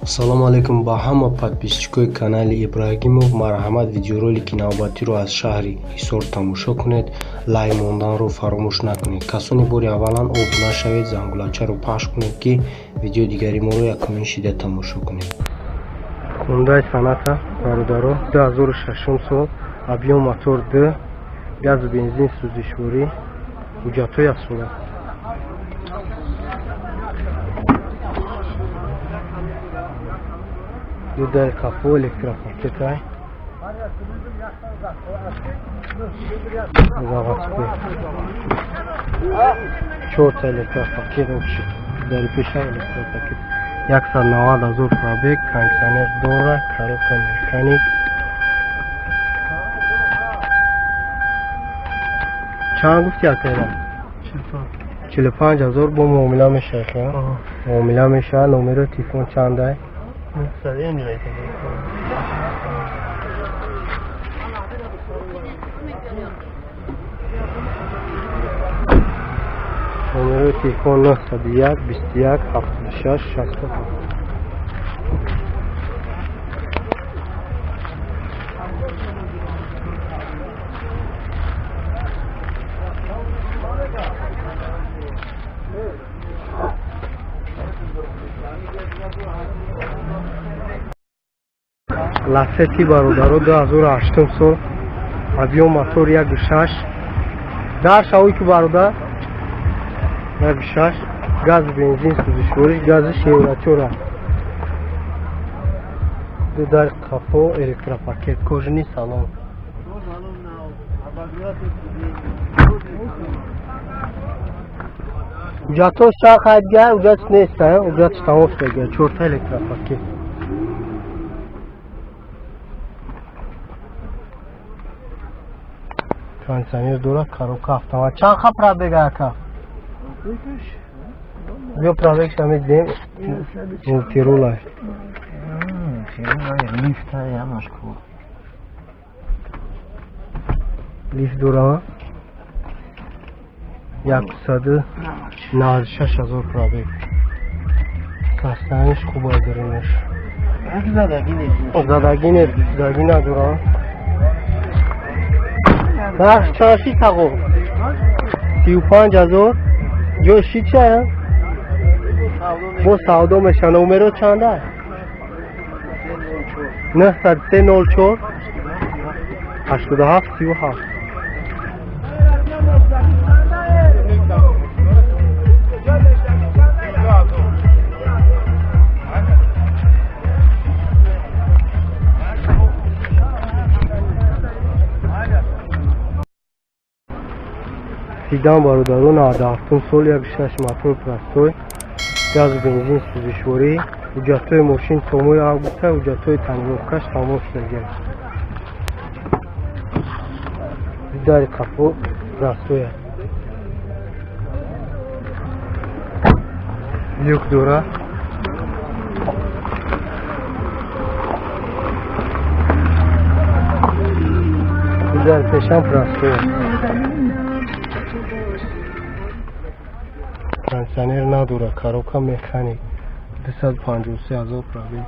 Ассалому алайкум ба ҳама подписчикои канали Ибрагимов. Марҳамат, видеоролики навбатиро аз шаҳри Ҳисор тамошо кунед. Лайк монданро фаромӯш накунед. Касоне бори аввалан обуна шавед, зангулачаро пахш кунед, ки видеои дигари моро якумин шида тамошо кунед. Хундай Соната, бародаро, 2006 сол, объем мотор 2, газу бензин сӯзишворӣ, ҳуҷҷатҳои афсона. Ду дар қафо электропакетай. Заводской. Чорта электропакет общий. Дари пеша электропакет. 190 ҳазор пробег, кондиционер дора, коробка механик. Чанд гуфти, акайра? 45 ҳазор бо муомила мешавад. Муомила мешавад. Номерои телефон чандай? Номерои телефон 901 21 76 67. Лацети, бародаро, 2008 сол, объем мотор 1.6, дар шавӣ ки, бародар, 1.6, газ бензин сӯзишвориш, гази евро 4, ду дар қафо электропакет, кожаный салон. Ҳуҷҷатҳош чанд қайдга? Ҳуҷҷатш нест, ҳуҷҷатш тамом шудага. Чорта электропакет. Кондиционер дорад, коробка автомат. Чанд ха пробега, ака? Биё, пробегша медиҳем. Мультирула. Лифт дора. 196 ҳазор пробег. Состояниш хуб даринаш. Задагӣ не, задагӣ надора. Нарх чанд шид, тағо? 35 ҳазор. Ҷои шид чая? Бо савдо меша. Номеро чанда? 903 04 87 37. Седан, бародаро, 97 сол, 1.6 мотор простой, газу бензин сӯзишворӣ. Ҳуҷҷатҳои мошин то моҳи августа, ҳуҷҷатҳои тонировкаш тамом шудагиаст. Дари қафо простой, люк дора. Дари пешам простой, кондиционер надора, коробка механик, 253 ҳазор пробег.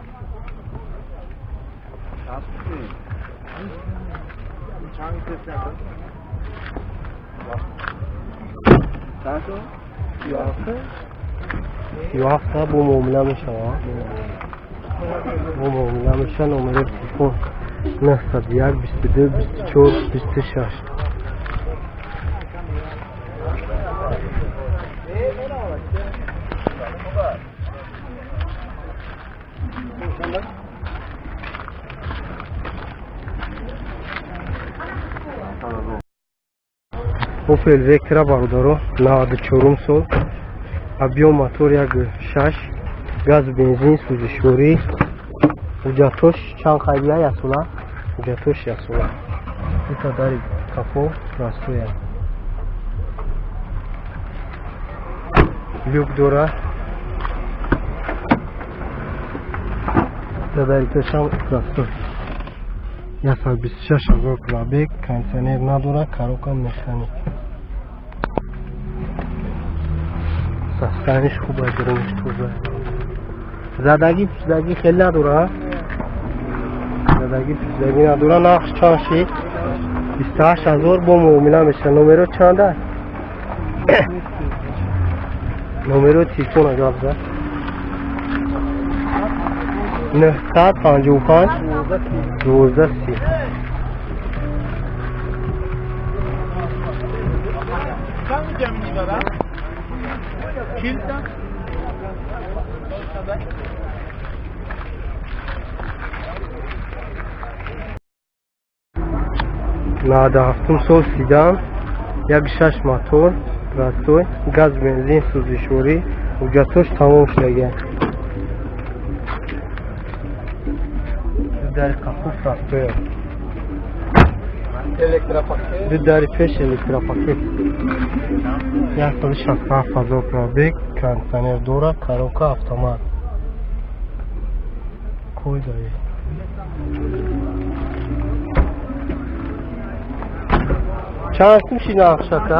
37 бо муомила мешавад, бо муомила мешавад. Номерои телефон 901 22 24 26. Опел Вектра, бародаро, 94 сол, объем мотор 1.6, газ бензин сӯзишворӣ. Ҳуҷҷатҳош чанд қайдия? Яксола ҳуҷҷатҳош, яксола. Дута дари қафо простой, люк дора. Дари пешам простой. 126 ҳазор пробег, кондиционер надорад, коробка механик. Состояниш хуб, даруниш тоза. Задагӣ пӯшидагӣ хеле надора? Задагӣ пӯшидагӣ надора. Нархш чанд шид? 28 000 бо муомила меша. Номеро чанд аст? Номеро телефона гап зад. 955 12 30. 97-ум сол седан, 1,6 мотор, простой, газ, бензин, сӯзишворӣ, ҳуҷҷатҳош тамом шудага. Ду дари қафо простой, ду дари пеш электропакет. 167 000 пробег, кондитсионер дора, коробка автомат. Кой даи. Чанд сум шид нархшака?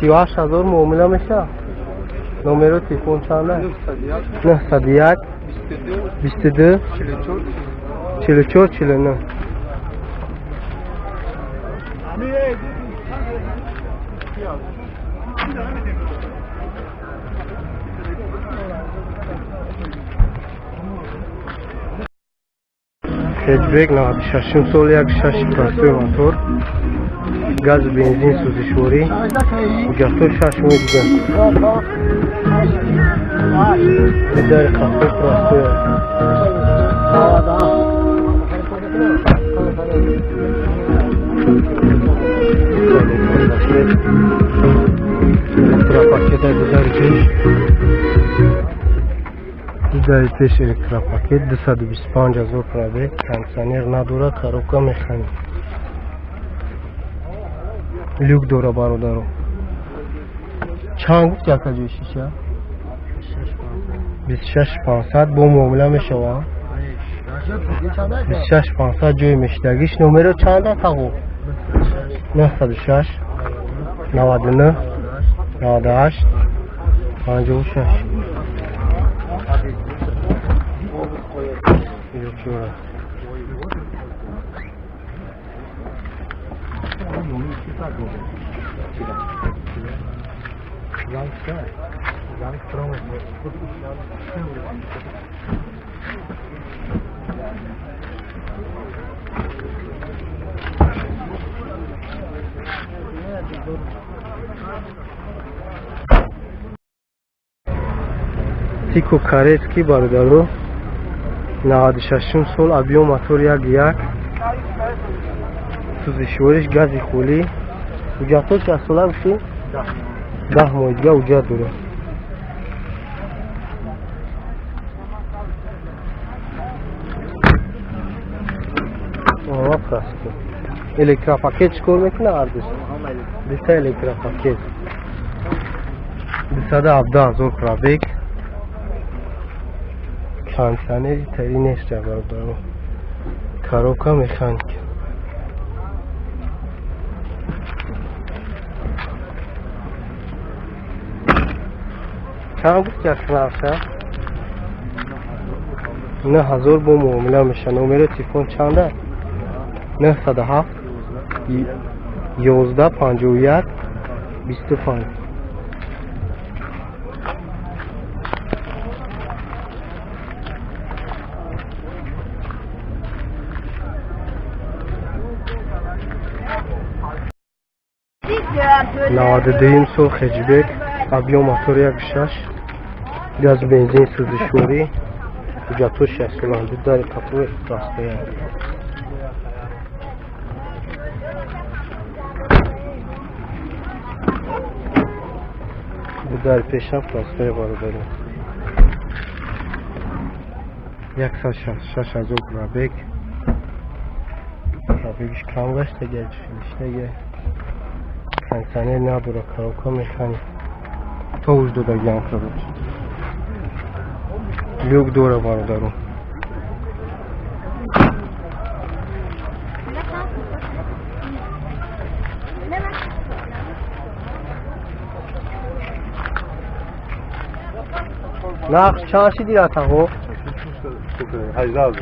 38 000 муомила мешавад. Номеро телефон чанд аст? 901 22 44 49. Хэтчбек 96-ум сол, 1,6 простой мотор, газу бензин, сӯзишворӣ, ҳуҷҷатҳо 6 моҳи дигар. Дари қафо простой аст. Электропакет ду дари пеш, ду дари пеш электропакет, 225 000 пробег, кондитсионер надора, коробка механик. Люк дора, бародаро. Чанд гуфт яка ҷои шиша? 26 500 бо муомила мешавад. 26 500 ҷои мешидагиш. Номеро чанд аст, ағо? 906 99 98 56. Люк дора. Тико Карецкий, бародаро, 96-ум сол, объём мотор 1,1, сӯзишвориш гази холӣ, ҳуҷҷатҳо чанд сола гуфтӣ? 10 моҳи дига ҳуҷҷат дорад. Просто электропакет чӣ кор мекунад? Ардиш диса электропакет. 217 000 пробег, кондитсионери тари нест, бародаро, коробка механика. Чанд гуфт як нарха? 9 000 бо муомила меша. Номери телефон чанд аст? 907 11 51 25. 92-юм сол хэтчбек, объём мотор 1,6, газ, бензин, сӯзишворӣ, ҳуҷҷатҳо 6 соланд, ду дари қафо простой. Ду дари пешам простой, бародаро. 166 000 пробег. Пробегиш кам гаштага, чишнага. Кондитсионер надора, коробка механик. Товуш додагиам, короче. Люк дора, бародаро. Нарх чанд шиди, атаҳо?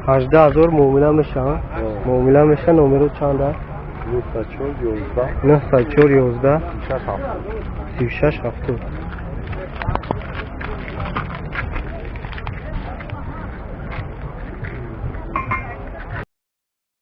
18 000, муомила мешавад, муомила меша. Номеро чанд аст? 904 11 36 70.